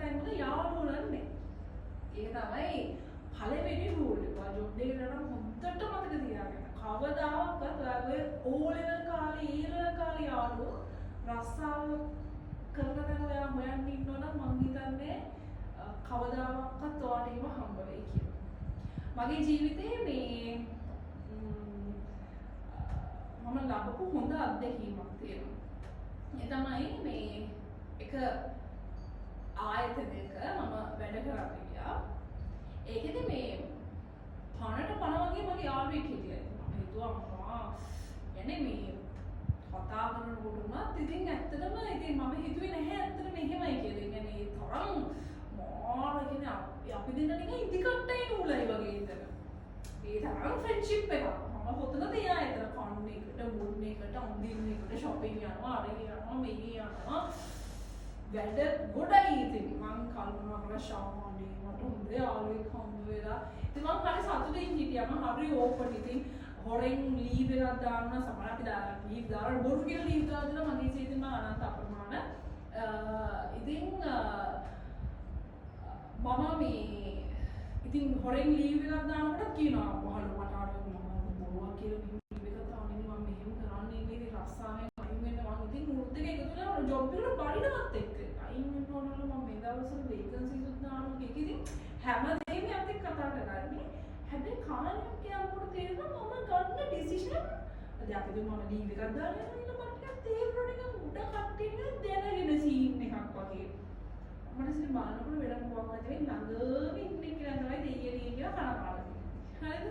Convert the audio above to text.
තැන්වල යාළුවෝ නම් නෑ. ඒක තමයි පළවෙනි රූල් එක. ඔයා ජොබ් එකට යනවා හොඳට මතක තියාගන්න. කවදාවත් ඔයාගේ O level කාලේ, A level කාලේ යාළුවෝ රස්සාව කරන තැන ඔයා හොයන්න ඉන්නවා නම් මං හිතන්නේ කවදාවත් ඔයාට එහෙම හම්බ වෙයි කියලා. මගේ ජීවිතේ මේ මම ලබපු හොඳ අත්දැකීමක් තියෙනවා. ඒ තමයි මේ එක ආයතනයක මම වැඩ කරන්න ගියා. ඒකෙදි මේ පණට පණ වගේ මගේ යාළුවෙක් හිටියා. මම හිතුවා අම්මා යන්නේ මේ කතා කරනකොට උනත් ඉතින් ඇත්තටම ඉතින් මම හිතුවේ නැහැ ඇත්තටම එහෙමයි කියලා. ඒ කියන්නේ ඒ තරම් මාර කියන්නේ අපි දෙන්න නිකන් ඉදිකට්ටයි නූලයි වගේ එතන. ඒ තරම් ෆ්‍රෙන්ඩ්ෂිප් එකක්. මම කොතනද එයා එතන කන්න එකට, බොන්න එකට, අඳින්න එකට, ෂොපින් යනවා, අර යනවා, මෙහෙ යනවා. වැඩ ගොඩයි. ඉතින් මං කල්පනා කරා ෂානේ මට හොඳ යාළුවෙක් හම්බ වෙලා. ඉතින් මං හරි සතුටින් හිටියා. මං හරි ඕපන්. ඉතින් හොරෙන් ලීව් එකක් දාන්න සමහර අපි ලීව් දාලා බොරු කියලා ලීව් දාලා දෙනවා මගේ ජීවිතේ මං අනන්ත අප්‍රමාණ. ඉතින් මම මේ ඉතින් හොරෙන් ලීව් එකක් දානකොට කියනවා වහලු මට අර මම බොරුවක් කියලා මෙහෙම ලීව් එකක් දාන්න ඉන්නේ, මම මෙහෙම කරන්න ඉන්නේ, ඉතින් රස්සාවෙන් අයින් වෙන්න මං ඉතින් මුත් එක එකතු වෙලා ජොබ් එකට බනිනවත් එක්ක අයින් වෙන්න ඕනවලු, මම මේ දවස්වල වේකන්සිස් උත් දානවා කිය. ඉතින් හැමදේම යත් එක්ක කතා කරන්නේ. හැබැයි කාලයක් යනකොට තේරෙනවා මම ගන්න ඩිසිෂන් දැන් අපි දුන්න මම ලීව් එකක් දාලා යනවා කියලා මට ටිකක් තේරුණා නිකන් උඩ කට්ටිය නිකන් දැනගෙන සීන් එකක් වගේ. මට ඉතින් බලනකොට වෙන මොකක්වත් නෙවෙයි, ළඟම ඉන්න කෙනා තමයි දෙයියනේ කියලා කන කාලා තියෙන්නේ. හරිද?